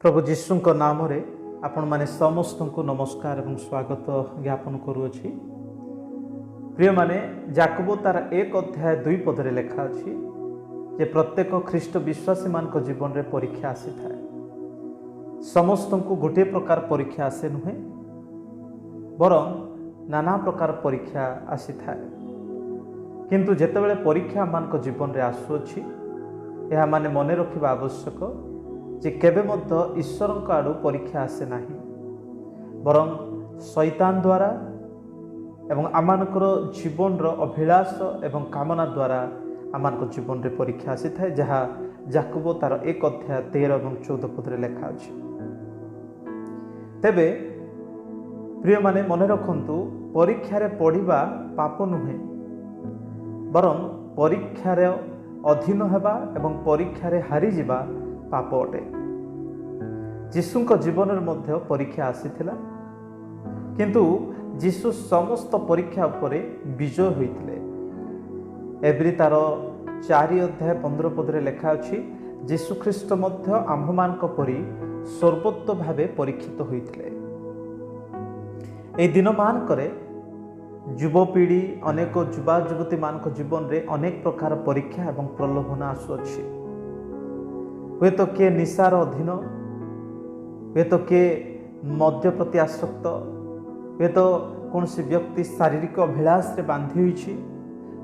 ପ୍ରଭୁ ଯୀଶୁଙ୍କ ନାମରେ ଆପଣମାନେ ସମସ୍ତଙ୍କୁ ନମସ୍କାର ଏବଂ ସ୍ୱାଗତ ଜ୍ଞାପନ କରୁଅଛି। ପ୍ରିୟମାନେ, ଯାକୁବ ତାର 1 ଅଧ୍ୟାୟ 2 ପଦରେ ଲେଖା ଅଛି ଯେ ପ୍ରତ୍ୟେକ ଖ୍ରୀଷ୍ଟ ବିଶ୍ୱାସୀମାନଙ୍କ ଜୀବନରେ ପରୀକ୍ଷା ଆସିଥାଏ। ସମସ୍ତଙ୍କୁ ଗୋଟିଏ ପ୍ରକାର ପରୀକ୍ଷା ଆସେ ନୁହେଁ, ବରଂ ନାନା ପ୍ରକାର ପରୀକ୍ଷା ଆସିଥାଏ। କିନ୍ତୁ ଯେତେବେଳେ ପରୀକ୍ଷା ଆମମାନଙ୍କ ଜୀବନରେ ଆସୁଅଛି, ଏହା ମାନେ ମନେ ରଖିବା ଆବଶ୍ୟକ ଯେ କେବେ ମଧ୍ୟ ଈଶ୍ୱରଙ୍କ ଆଡ଼ୁ ପରୀକ୍ଷା ଆସେ ନାହିଁ, ବରଂ ଶୈତାନ ଦ୍ୱାରା ଏବଂ ଆମମାନଙ୍କର ଜୀବନର ଅଭିଳାଷ ଏବଂ କାମନା ଦ୍ୱାରା ଆମମାନଙ୍କ ଜୀବନରେ ପରୀକ୍ଷା ଆସିଥାଏ, ଯାହା ଯାକୁବ ତାର 1 ଅଧ୍ୟାୟ 13 ଏବଂ 14 ପଦରେ ଲେଖା ଅଛି। ତେବେ ପ୍ରିୟମାନେ, ମନେ ରଖନ୍ତୁ, ପରୀକ୍ଷାରେ ପଡ଼ିବା ପାପ ନୁହେଁ, ବରଂ ପରୀକ୍ଷାର ଅଧୀନ ହେବା ଏବଂ ପରୀକ୍ଷାରେ ହାରିଯିବା ପାପ ଅଟେ। ଯୀଶୁଙ୍କ ଜୀବନରେ ମଧ୍ୟ ପରୀକ୍ଷା ଆସିଥିଲା, କିନ୍ତୁ ଯୀଶୁ ସମସ୍ତ ପରୀକ୍ଷା ଉପରେ ବିଜୟ ହୋଇଥିଲେ। ଏବ୍ରୀ ତାର 4 ଅଧ୍ୟାୟ 15 ପଦରେ ଲେଖା ଅଛି, ଯୀଶୁଖ୍ରୀଷ୍ଟ ମଧ୍ୟ ଆମ୍ଭମାନଙ୍କ ପରି ସର୍ବୋତ୍ତ ଭାବେ ପରୀକ୍ଷିତ ହୋଇଥିଲେ। ଏହି ଦିନମାନଙ୍କରେ ଯୁବପିଢ଼ି, ଅନେକ ଯୁବା ଯୁବତୀମାନଙ୍କ ଜୀବନରେ ଅନେକ ପ୍ରକାର ପରୀକ୍ଷା ଏବଂ ପ୍ରଲୋଭନ ଆସୁଅଛି। ହୁଏତ କିଏ ନିଶାର ଅଧୀନ, ହୁଏତ କିଏ ମଦ୍ୟ ପ୍ରତି ଆସକ୍ତ, ହୁଏତ କୌଣସି ବ୍ୟକ୍ତି ଶାରୀରିକ ଅଭିଳାଷରେ ବାନ୍ଧି ହୋଇଛି,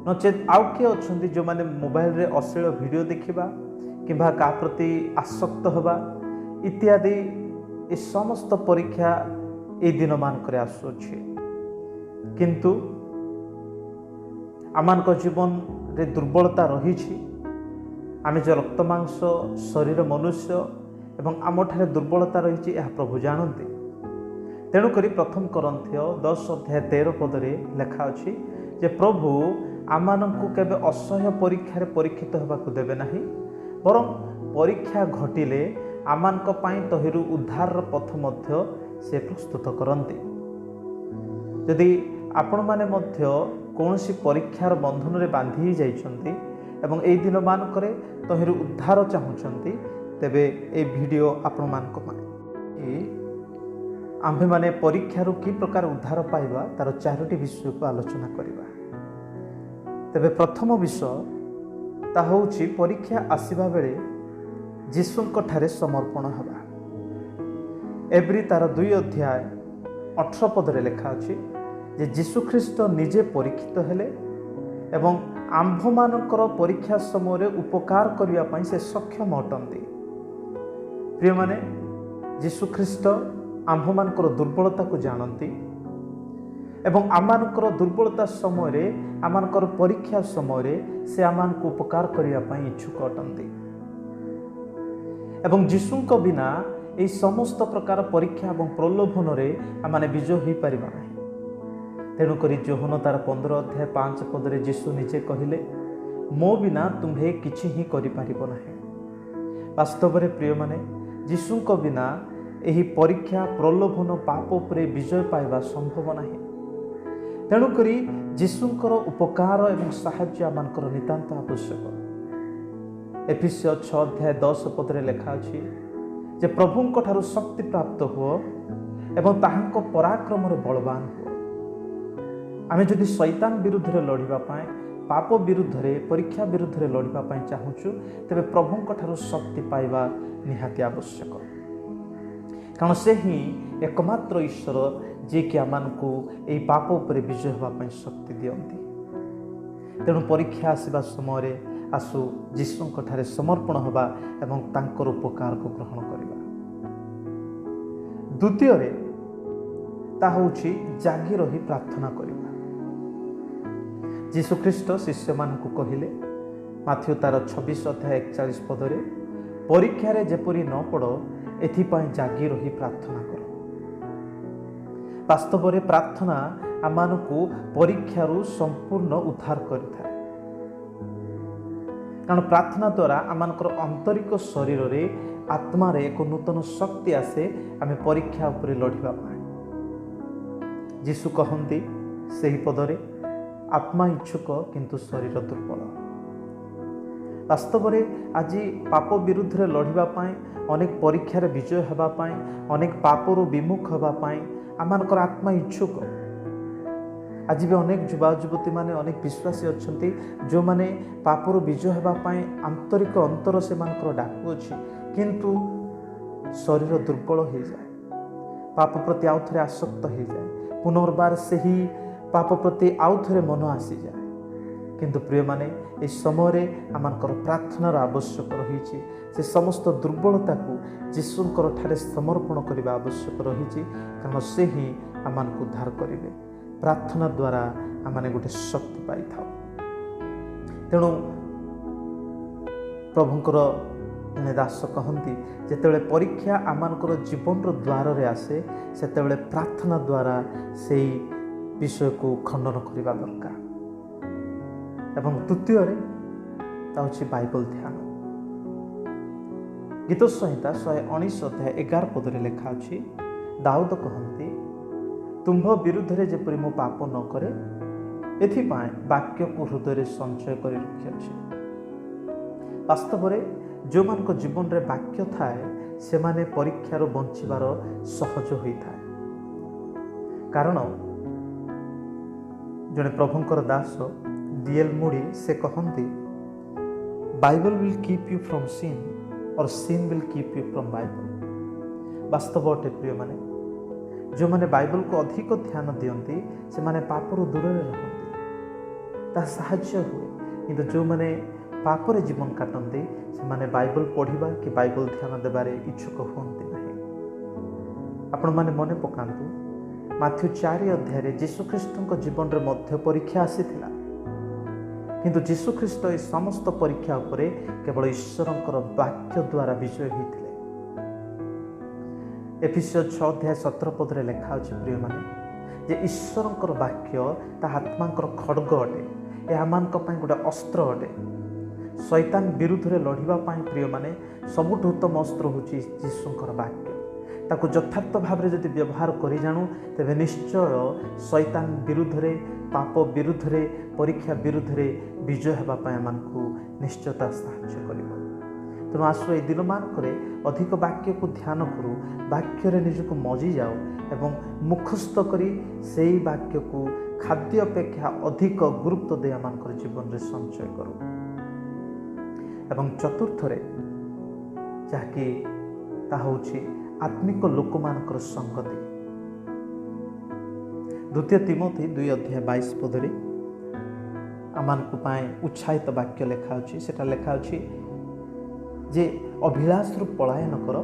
ନଚେତ୍ ଆଉ କିଏ ଅଛନ୍ତି ଯେଉଁମାନେ ମୋବାଇଲରେ ଅଶ୍ଳୀଳ ଭିଡ଼ିଓ ଦେଖିବା କିମ୍ବା କାହା ପ୍ରତି ଆସକ୍ତ ହେବା ଇତ୍ୟାଦି। ଏ ସମସ୍ତ ପରୀକ୍ଷା ଏଇ ଦିନମାନଙ୍କରେ ଆସୁଅଛି। କିନ୍ତୁ ଆମମାନଙ୍କ ଜୀବନରେ ଦୁର୍ବଳତା ରହିଛି। ଆମେ ଯେଉଁ ରକ୍ତ ମାଂସ ଶରୀର ମନୁଷ୍ୟ ଏବଂ ଆମଠାରେ ଦୁର୍ବଳତା ରହିଛି, ଏହା ପ୍ରଭୁ ଜାଣନ୍ତି। ତେଣୁକରି ପ୍ରଥମ କରିନ୍ଥୀୟ 10 ଅଧ୍ୟାୟ 13 ପଦରେ ଲେଖା ଅଛି ଯେ ପ୍ରଭୁ ଆମମାନଙ୍କୁ କେବେ ଅସହ୍ୟ ପରୀକ୍ଷାରେ ପରୀକ୍ଷିତ ହେବାକୁ ଦେବେ ନାହିଁ, ବରଂ ପରୀକ୍ଷା ଘଟିଲେ ଆମମାନଙ୍କ ପାଇଁ ତହିଁରୁ ଉଦ୍ଧାରର ପଥ ମଧ୍ୟ ସେ ପ୍ରସ୍ତୁତ କରନ୍ତି। ଯଦି ଆପଣମାନେ ମଧ୍ୟ କୌଣସି ପରୀକ୍ଷାର ବନ୍ଧନରେ ବାନ୍ଧି ହେଇଯାଇଛନ୍ତି ଏବଂ ଏଇ ଦିନମାନଙ୍କରେ ତହିଁରୁ ଉଦ୍ଧାର ଚାହୁଁଛନ୍ତି, ତେବେ ଏଇ ଭିଡ଼ିଓ ଆପଣମାନଙ୍କ ପାଇଁ। ଆମ୍ଭେମାନେ ପରୀକ୍ଷାରୁ କି ପ୍ରକାର ଉଦ୍ଧାର ପାଇବା ତାର 4ଟି ବିଷୟକୁ ଆଲୋଚନା କରିବା। ତେବେ ପ୍ରଥମ ବିଷୟ ତାହା ହେଉଛି ପରୀକ୍ଷା ଆସିବା ବେଳେ ଯୀଶୁଙ୍କ ଠାରେ ସମର୍ପଣ ହେବା। ଏବ୍ରୀ ତାର 2 ଅଧ୍ୟାୟ 18 ପଦରେ ଲେଖା ଅଛି ଯେ ଯୀଶୁଖ୍ରୀଷ୍ଟ ନିଜେ ପରୀକ୍ଷିତ ହେଲେ ଏବଂ ଆମ୍ଭମାନଙ୍କର ପରୀକ୍ଷା ସମୟରେ ଉପକାର କରିବା ପାଇଁ ସେ ସକ୍ଷମ ଅଟନ୍ତି। ପ୍ରିୟମାନେ, ଯୀଶୁଖ୍ରୀଷ୍ଟ ଆମ୍ଭମାନଙ୍କର ଦୁର୍ବଳତାକୁ ଜାଣନ୍ତି ଏବଂ ଆମମାନଙ୍କର ଦୁର୍ବଳତା ସମୟରେ, ଆମମାନଙ୍କର ପରୀକ୍ଷା ସମୟରେ ସେ ଆମମାନଙ୍କୁ ଉପକାର କରିବା ପାଇଁ ଇଚ୍ଛୁକ ଅଟନ୍ତି। ଏବଂ ଯୀଶୁଙ୍କ ବିନା ଏହି ସମସ୍ତ ପ୍ରକାର ପରୀକ୍ଷା ଏବଂ ପ୍ରଲୋଭନରେ ଆମମାନେ ବିଜୟ ହୋଇପାରିବା ନାହିଁ। ତେଣୁକରି ଯୋହନ ତାର 15 ଅଧ୍ୟାୟ 5 ପଦରେ ଯୀଶୁ ନିଜେ କହିଲେ, ମୋ ବିନା ତୁମ୍ଭେ କିଛି ହିଁ କରିପାରିବ ନାହିଁ। ବାସ୍ତବରେ ପ୍ରିୟମାନେ, ଯୀଶୁଙ୍କ ବିନା ଏହି ପରୀକ୍ଷା, ପ୍ରଲୋଭନ, ପାପ ଉପରେ ବିଜୟ ପାଇବା ସମ୍ଭବ ନାହିଁ। ତେଣୁକରି ଯୀଶୁଙ୍କର ଉପକାର ଏବଂ ସାହାଯ୍ୟ ଆମମାନଙ୍କର ନିତାନ୍ତ ଆବଶ୍ୟକ। ଏଫିସୀୟ 6 ଅଧ୍ୟାୟ 10 ପଦରେ ଲେଖା ଅଛି ଯେ ପ୍ରଭୁଙ୍କ ଠାରୁ ଶକ୍ତି ପ୍ରାପ୍ତ ହୁଅ ଏବଂ ତାହାଙ୍କ ପରାକ୍ରମରେ ବଳବାନ ହୁଅ। ଆମେ ଯଦି ଶୈତାନ ବିରୁଦ୍ଧରେ ଲଢ଼ିବା ପାଇଁ, ପାପ ବିରୁଦ୍ଧରେ, ପରୀକ୍ଷା ବିରୁଦ୍ଧରେ ଲଢ଼ିବା ପାଇଁ ଚାହୁଁଛୁ, ତେବେ ପ୍ରଭୁଙ୍କ ଠାରୁ ଶକ୍ତି ପାଇବା ନିହାତି ଆବଶ୍ୟକ। କାରଣ ସେ ହିଁ ଏକମାତ୍ର ଈଶ୍ୱର ଯିଏକି ଆମମାନଙ୍କୁ ଏହି ପାପ ଉପରେ ବିଜୟ ହେବା ପାଇଁ ଶକ୍ତି ଦିଅନ୍ତି। ତେଣୁ ପରୀକ୍ଷା ଆସିବା ସମୟରେ ଆସୁ ଯୀଶୁଙ୍କ ଠାରେ ସମର୍ପଣ ହେବା ଏବଂ ତାଙ୍କର ଉପକାରକୁ ଗ୍ରହଣ କରିବା। ଦ୍ୱିତୀୟରେ ତାହା ହେଉଛି ଜାଗି ରହି ପ୍ରାର୍ଥନା କରିବା। ଯୀଶୁଖ୍ରୀଷ୍ଟ ଶିଷ୍ୟମାନଙ୍କୁ କହିଲେ, ମାଥିଉ ତାର 26 ଅଧ୍ୟାୟ 41 ପଦରେ, ପରୀକ୍ଷାରେ ଯେପରି ନ ପଡ଼ ଏଥିପାଇଁ ଜାଗି ରହି ପ୍ରାର୍ଥନା କର। ବାସ୍ତବରେ ପ୍ରାର୍ଥନା ଆମମାନଙ୍କୁ ପରୀକ୍ଷାରୁ ସମ୍ପୂର୍ଣ୍ଣ ଉଦ୍ଧାର କରିଥାଏ। କାରଣ ପ୍ରାର୍ଥନା ଦ୍ୱାରା ଆମମାନଙ୍କର ଆନ୍ତରିକ ଶରୀରରେ, ଆତ୍ମାରେ ଏକ ନୂତନ ଶକ୍ତି ଆସେ ଆମେ ପରୀକ୍ଷା ଉପରେ ଲଢ଼ିବା ପାଇଁ। ଯୀଶୁ କହନ୍ତି ସେହି ପଦରେ, ଆତ୍ମା ଇଚ୍ଛୁକ କିନ୍ତୁ ଶରୀର ଦୁର୍ବଳ। ବାସ୍ତବରେ ଆଜି ପାପ ବିରୁଦ୍ଧରେ ଲଢ଼ିବା ପାଇଁ, ଅନେକ ପରୀକ୍ଷାରେ ବିଜୟ ହେବା ପାଇଁ, ଅନେକ ପାପରୁ ବିମୁଖ ହେବା ପାଇଁ ଆମମାନଙ୍କର ଆତ୍ମା ଇଚ୍ଛୁକ। ଆଜି ବି ଅନେକ ଯୁବା ଯୁବତୀମାନେ, ଅନେକ ବିଶ୍ୱାସୀ ଅଛନ୍ତି ଯେଉଁମାନେ ପାପରୁ ବିଜୟ ହେବା ପାଇଁ ଆନ୍ତରିକ ଅନ୍ତର ସେମାନଙ୍କର ଡାକୁଅଛି, କିନ୍ତୁ ଶରୀର ଦୁର୍ବଳ ହୋଇଯାଏ, ପାପ ପ୍ରତି ଆଉ ଥରେ ଆସକ୍ତ ହୋଇଯାଏ, ପୁନର୍ବାର ସେହି ପାପ ପ୍ରତି ଆଉ ଥରେ ମନ ଆସିଯାଏ। କିନ୍ତୁ ପ୍ରିୟମାନେ, ଏହି ସମୟରେ ଆମମାନଙ୍କର ପ୍ରାର୍ଥନାର ଆବଶ୍ୟକ ରହିଛି। ସେ ସମସ୍ତ ଦୁର୍ବଳତାକୁ ଯୀଶୁଙ୍କର ଠାରେ ସମର୍ପଣ କରିବା ଆବଶ୍ୟକ ରହିଛି, କାରଣ ସେ ହିଁ ଆମମାନଙ୍କୁ ଉଦ୍ଧାର କରିବେ। ପ୍ରାର୍ଥନା ଦ୍ୱାରା ଆମମାନେ ଗୋଟେ ଶକ୍ତି ପାଇଥାଉ। ତେଣୁ ପ୍ରଭୁଙ୍କର ଜଣେ ଦାସ କହନ୍ତି, ଯେତେବେଳେ ପରୀକ୍ଷା ଆମମାନଙ୍କର ଜୀବନର ଦ୍ୱାରରେ ଆସେ, ସେତେବେଳେ ପ୍ରାର୍ଥନା ଦ୍ୱାରା ସେଇ ବିଷୟକୁ ଖଣ୍ଡନ କରିବା ଦରକାର। ଏବଂ ତୃତୀୟରେ ତା ହେଉଛି ବାଇବଲ ଧ୍ୟାନ। ଗୀତ ସଂହିତା 119 ଅଧ୍ୟାୟ 11 ପଦରେ ଲେଖା ଅଛି, ଦାଉଦ କହନ୍ତି, ତୁମ୍ଭ ବିରୁଦ୍ଧରେ ଯେପରି ମୁଁ ପାପ ନ କରେ, ଏଥିପାଇଁ ବାକ୍ୟକୁ ହୃଦୟରେ ସଞ୍ଚୟ କରି ରଖିଅଛି। ବାସ୍ତବରେ ଯେଉଁମାନଙ୍କ ଜୀବନରେ ବାକ୍ୟ ଥାଏ, ସେମାନେ ପରୀକ୍ଷାରୁ ବଞ୍ଚିବାର ସହଜ ହୋଇଥାଏ। କାରଣ ଜଣେ ପ୍ରଭୁଙ୍କର ଦାସ ଡିଏଲ୍ ମୁଡି ସେ କହନ୍ତି, Bible will keep you from sin or sin will keep you from Bible. ବାସ୍ତବ ଅଟେ ପ୍ରିୟମାନେ, ଯେଉଁମାନେ ବାଇବଲକୁ ଅଧିକ ଧ୍ୟାନ ଦିଅନ୍ତି ସେମାନେ ପାପରୁ ଦୂରରେ ରହନ୍ତି, ତାହା ସାହାଯ୍ୟ ହୁଏ। କିନ୍ତୁ ଯେଉଁମାନେ ପାପରେ ଜୀବନ କାଟନ୍ତି ସେମାନେ ବାଇବଲ ପଢ଼ିବା କି ବାଇବଲ ଧ୍ୟାନ ଦେବାରେ ଇଚ୍ଛୁକ ହୁଅନ୍ତି ନାହିଁ। ଆପଣମାନେ ମନେ ପକାନ୍ତୁ, ମାଥ୍ୟୁ 4 ଅଧ୍ୟାୟରେ ଯୀଶୁଖ୍ରୀଷ୍ଟଙ୍କ ଜୀବନରେ ମଧ୍ୟ ପରୀକ୍ଷା ଆସିଥିଲା, କିନ୍ତୁ ଯୀଶୁଖ୍ରୀଷ୍ଟ ଏ ସମସ୍ତ ପରୀକ୍ଷା ଉପରେ କେବଳ ଈଶ୍ୱରଙ୍କର ବାକ୍ୟ ଦ୍ୱାରା ବିଜୟ ହୋଇଥିଲେ। ଏଫିସୀୟ 6 ଅଧ୍ୟାୟ 17 ପଦରେ ଲେଖା ଅଛି ପ୍ରିୟମାନେ, ଯେ ଈଶ୍ୱରଙ୍କର ବାକ୍ୟ ତାହା ଆତ୍ମାଙ୍କର ଖଡ଼ଗ ଅଟେ, ଏହା ଆମମାନଙ୍କ ପାଇଁ ଗୋଟେ ଅସ୍ତ୍ର ଅଟେ। ଶୈତାନ ବିରୁଦ୍ଧରେ ଲଢ଼ିବା ପାଇଁ ପ୍ରିୟମାନେ ସବୁଠୁ ଉତ୍ତମ ଅସ୍ତ୍ର ହେଉଛି ଯୀଶୁଙ୍କର ବାକ୍ୟ। ତାକୁ ଯଥାର୍ଥ ଭାବରେ ଯଦି ବ୍ୟବହାର କରି ଜାଣୁ, ତେବେ ନିଶ୍ଚୟ ଶୈତାନ ବିରୁଦ୍ଧରେ, ପାପ ବିରୁଦ୍ଧରେ, ପରୀକ୍ଷା ବିରୁଦ୍ଧରେ ବିଜୟ ହେବା ପାଇଁ ଆମମାନଙ୍କୁ ନିଶ୍ଚୟତା ସାହାଯ୍ୟ କରିବ। ତେଣୁ ଆସୁ ଏହି ଦିନମାନଙ୍କରେ ଅଧିକ ବାକ୍ୟକୁ ଧ୍ୟାନ କରୁ, ବାକ୍ୟରେ ନିଜକୁ ମଜିଯାଉ ଏବଂ ମୁଖସ୍ଥ କରି ସେଇ ବାକ୍ୟକୁ ଖାଦ୍ୟ ଅପେକ୍ଷା ଅଧିକ ଗୁରୁତ୍ୱ ଦେଇ ଆମମାନଙ୍କର ଜୀବନରେ ସଞ୍ଚୟ କରୁ। ଏବଂ ଚତୁର୍ଥରେ ଯାହାକି ତାହା ହେଉଛି ଆତ୍ମିକ ଲୋକମାନଙ୍କର ସଙ୍ଗତି। ଦ୍ୱିତୀୟ ତୀମଥି 2 ଅଧ୍ୟାୟ 22 ପଦରେ ଆମମାନଙ୍କ ପାଇଁ ଉତ୍ସାହିତ ବାକ୍ୟ ଲେଖା ଅଛି। ସେଟା ଲେଖା ଅଛି ଯେ ଅଭିଳାଷରୁ ପଳାୟନ କର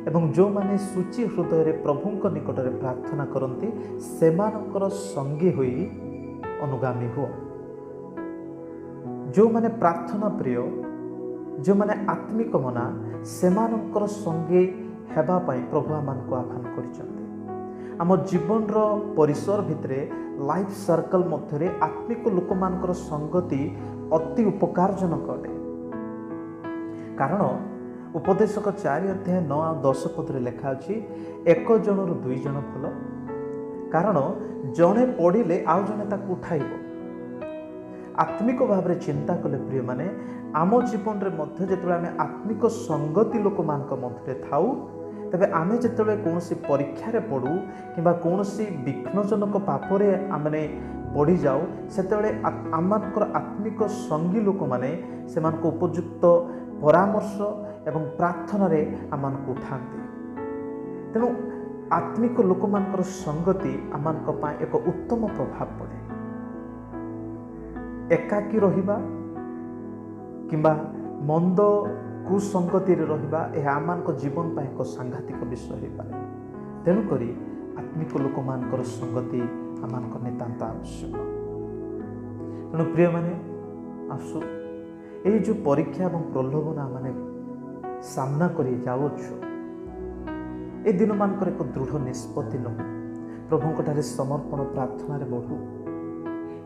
ଏବଂ ଯେଉଁମାନେ ସୂଚି ହୃଦୟରେ ପ୍ରଭୁଙ୍କ ନିକଟରେ ପ୍ରାର୍ଥନା କରନ୍ତି ସେମାନଙ୍କର ସଙ୍ଗୀ ହୋଇ ଅନୁଗାମୀ ହୁଅ। ଯେଉଁମାନେ ପ୍ରାର୍ଥନା ପ୍ରିୟ, ଯେଉଁମାନେ ଆତ୍ମିକ ମନା, ସେମାନଙ୍କର ସଙ୍ଗୀ ହେବା ପାଇଁ ପ୍ରଭୁ ଆମମାନଙ୍କୁ ଆହ୍ୱାନ କରିଛନ୍ତି। ଆମ ଜୀବନର ପରିସର ଭିତରେ, ଲାଇଫ୍ ସର୍କଲ୍ ମଧ୍ୟରେ ଆତ୍ମିକ ଲୋକମାନଙ୍କର ସଙ୍ଗତି ଅତି ଉପକାରଜନକ ଅଟେ। କାରଣ ଉପଦେଶକ 4 ଅଧ୍ୟାୟ 9 ଆଉ 10 ପଦରେ ଲେଖା ଅଛି, 1 ଜଣରୁ 2 ଜଣ ଭଲ, କାରଣ ଜଣେ ପଡ଼ିଲେ ଆଉ ଜଣେ ତାକୁ ଉଠାଇବ। ଆତ୍ମିକ ଭାବରେ ଚିନ୍ତା କଲେ ପ୍ରିୟମାନେ, ଆମ ଜୀବନରେ ମଧ୍ୟ ଯେତେବେଳେ ଆମେ ଆତ୍ମିକ ସଙ୍ଗତି ଲୋକମାନଙ୍କ ମଧ୍ୟରେ ଥାଉ, ତେବେ ଆମେ ଯେତେବେଳେ କୌଣସି ପରୀକ୍ଷାରେ ପଡ଼ୁ କିମ୍ବା କୌଣସି ବିଘ୍ନଜନକ ପାପରେ ଆମେ ପଡ଼ିଯାଉ, ସେତେବେଳେ ଆମମାନଙ୍କର ଆତ୍ମିକ ସଙ୍ଗୀ ଲୋକମାନେ ସେମାନଙ୍କ ଉପଯୁକ୍ତ ପରାମର୍ଶ ଏବଂ ପ୍ରାର୍ଥନାରେ ଆମମାନଙ୍କୁ ଉଠାନ୍ତି। ତେଣୁ ଆତ୍ମିକ ଲୋକମାନଙ୍କର ସଙ୍ଗତି ଆମମାନଙ୍କ ପାଇଁ ଏକ ଉତ୍ତମ ପ୍ରଭାବ ପଡ଼େ। ଏକାକୀ ରହିବା କିମ୍ବା ମନ୍ଦ କୁସଙ୍ଗତିରେ ରହିବା ଏହା ଆମମାନଙ୍କ ଜୀବନ ପାଇଁ ଏକ ସାଂଘାତିକ ବିଷୟ ହୋଇପାରେ। ତେଣୁକରି ଆତ୍ମିକ ଲୋକମାନଙ୍କର ସଙ୍ଗତି ଆମମାନଙ୍କ ନିତାନ୍ତ ଆବଶ୍ୟକ। ତେଣୁ ପ୍ରିୟମାନେ, ଆସୁ ଏଇ ଯେଉଁ ପରୀକ୍ଷା ଏବଂ ପ୍ରଲୋଭନ ଆମମାନେ ସାମ୍ନା କରି ଯାଉଅଛୁ, ଏ ଦିନମାନଙ୍କର ଏକ ଦୃଢ଼ ନିଷ୍ପତ୍ତି ନୁହେଁ, ପ୍ରଭୁଙ୍କଠାରେ ସମର୍ପଣ ପ୍ରାର୍ଥନାରେ ବଢ଼ୁ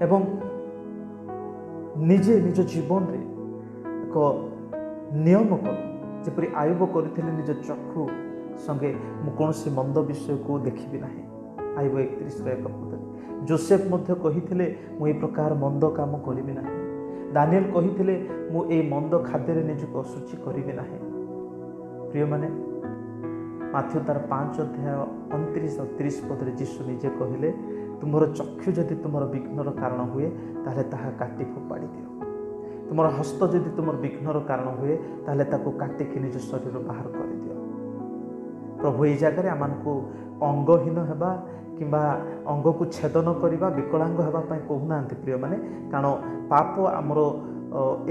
ଏବଂ ନିଜେ ନିଜ ଜୀବନରେ ଏକ ନିୟମ କରୁ, ଯେପରି ଆୟୁବ କରିଥିଲେ ନିଜ ଚକ୍ଷୁ ସଙ୍ଗେ ମୁଁ କୌଣସି ମନ୍ଦ ବିଷୟକୁ ଦେଖିବି ନାହିଁ, ଆୟୁବ 31 1 ପଦରେ। ଜୋସେଫ ମଧ୍ୟ କହିଥିଲେ ମୁଁ ଏ ପ୍ରକାର ମନ୍ଦ କାମ କରିବି ନାହିଁ। ଦାନିଏଲ କହିଥିଲେ, ମୁଁ ଏଇ ମନ୍ଦ ଖାଦ୍ୟରେ ନିଜକୁ ଅଶୁଚି କରିବି ନାହିଁ। ପ୍ରିୟମାନେ, ମାଥ୍ୟୁ ତାର 5 ଅଧ୍ୟାୟ 29 ଆଉ 30 ପଦରେ ଯୀଶୁ ନିଜେ କହିଲେ, ତୁମର ଚକ୍ଷୁ ଯଦି ତୁମର ବିଘ୍ନର କାରଣ ହୁଏ, ତାହେଲେ ତାହା କାଟି ଫୋପାଡ଼ି ଦିଅ। ତୁମର ହସ୍ତ ଯଦି ତୁମର ବିଘ୍ନର କାରଣ ହୁଏ, ତାହେଲେ ତାକୁ କାଟିକି ନିଜ ଶରୀର ବାହାର କରିଦିଅ। ପ୍ରଭୁ ଏଇ ଜାଗାରେ ଆମମାନଙ୍କୁ ଅଙ୍ଗହୀନ ହେବା କିମ୍ବା ଅଙ୍ଗକୁ ଛେଦନ କରିବା, ବିକଳାଙ୍ଗ ହେବା ପାଇଁ କହୁନାହାନ୍ତି ପ୍ରିୟମାନେ। କାରଣ ପାପ ଆମର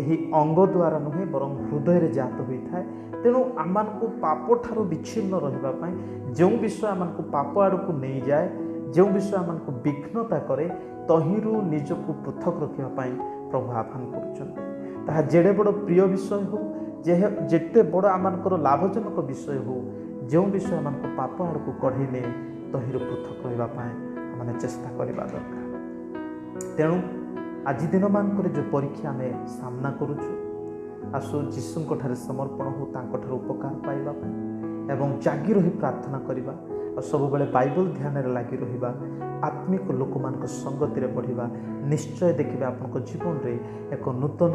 ଏହି ଅଙ୍ଗ ଦ୍ୱାରା ନୁହେଁ, ବରଂ ହୃଦୟରେ ଜାତ ହୋଇଥାଏ। ତେଣୁ ଆମମାନଙ୍କୁ ପାପଠାରୁ ବିଚ୍ଛିନ୍ନ ରହିବା ପାଇଁ, ଯେଉଁ ବିଷୟ ଆମମାନଙ୍କୁ ପାପ ଆଡ଼କୁ ନେଇଯାଏ, ଯେଉଁ ବିଷୟ ଆମମାନଙ୍କୁ ବିଘ୍ନତା କରେ, ତହିଁରୁ ନିଜକୁ ପୃଥକ ରଖିବା ପାଇଁ ପ୍ରଭୁ ଆହ୍ୱାନ କରୁଛନ୍ତି। ତାହା ଯେଡ଼େ ବଡ଼ ପ୍ରିୟ ବିଷୟ ହେଉ, ଯେତେ ବଡ଼ ଆମମାନଙ୍କର ଲାଭଜନକ ବିଷୟ ହେଉ, ଯେଉଁ ବିଷୟ ଆମମାନଙ୍କୁ ପାପ ଆଡ଼କୁ କଢ଼େଇ ନିଏ, ତହିଁରୁ ପୃଥକ ରହିବା ପାଇଁ ଆମେ ଚେଷ୍ଟା କରିବା ଦରକାର। ତେଣୁ ଆଜି ଦିନମାନଙ୍କରେ ଯେଉଁ ପରୀକ୍ଷା ଆମେ ସାମ୍ନା କରୁଛୁ, ଆସୁ ଯୀଶୁଙ୍କ ଠାରେ ସମର୍ପଣ ହେଉ ତାଙ୍କଠାରୁ ଉପକାର ପାଇବା ପାଇଁ, ଏବଂ ଜାଗି ରହି ପ୍ରାର୍ଥନା କରିବା, ଆଉ ସବୁବେଳେ ବାଇବଲ ଧ୍ୟାନରେ ଲାଗି ରହିବା, ଆତ୍ମିକ ଲୋକମାନଙ୍କ ସଙ୍ଗତିରେ ବଢ଼ିବା। ନିଶ୍ଚୟ ଦେଖିବେ ଆପଣଙ୍କ ଜୀବନରେ ଏକ ନୂତନ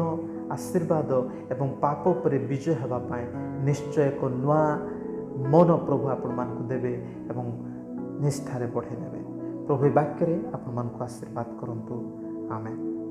ଆଶୀର୍ବାଦ ଏବଂ ପାପ ଉପରେ ବିଜୟ ହେବା ପାଇଁ ନିଶ୍ଚୟ ଏକ ନୂଆ ମନ ପ୍ରଭୁ ଆପଣମାନଙ୍କୁ ଦେବେ ଏବଂ ନିଷ୍ଠାରେ ବଢ଼େଇ ନେବେ। ପ୍ରଭୁ ଏ ବାକ୍ୟରେ ଆପଣମାନଙ୍କୁ ଆଶୀର୍ବାଦ କରନ୍ତୁ। ଆମେନ୍।